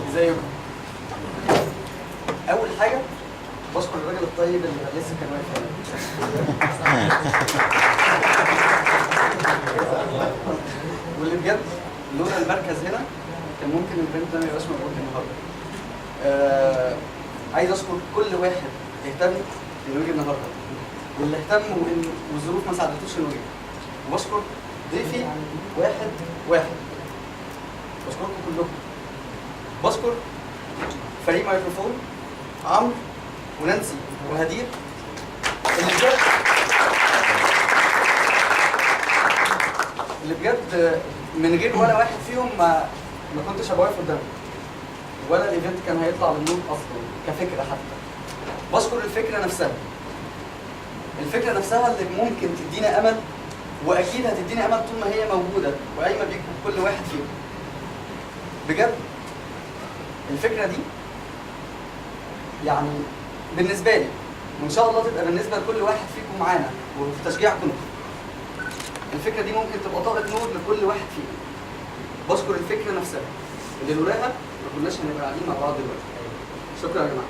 ازيكم؟ اول حاجة بشكر الراجل الطيب اللي لسه كان واقف هنا. واللي بجد لولا المركز هنا كان ممكن ال event ده ما يبقاش موجود النهارده. عايز اشكر كل واحد اهتم انه يجي النهارده، واللي اهتم وان والظروف ما ساعدتوش انه يجي. وبشكر ضيفي واحد واحد، بشكركم كلكم. بشكر فريق مايكروفون، عمرو ونانسي وهدير، اللي بجد اللي بجد من غير ولا واحد فيهم ما كنتش هبقى واقف قدامكم، ولا ال event كان هيطلع للنور اصلا كفكرة حتى. بشكر الفكرة نفسها، الفكرة نفسها اللي ممكن تدينا امل، واكيد هتدينا امل طول ما هي موجودة وقايمه بيكم كل واحد فيكم. بجد الفكرة دي يعني بالنسبة لي، وان شاء الله تبقى بالنسبة لكل واحد فيكم معانا وفي تشجيعكم انتم، الفكرة دي ممكن تبقى طاقة نور لكل واحد فيكم. بشكر الفكرة نفسها اللي لولاها ما كناش هنبقى قاعدين مع بعض دلوقتي. شكرا يا جماعة.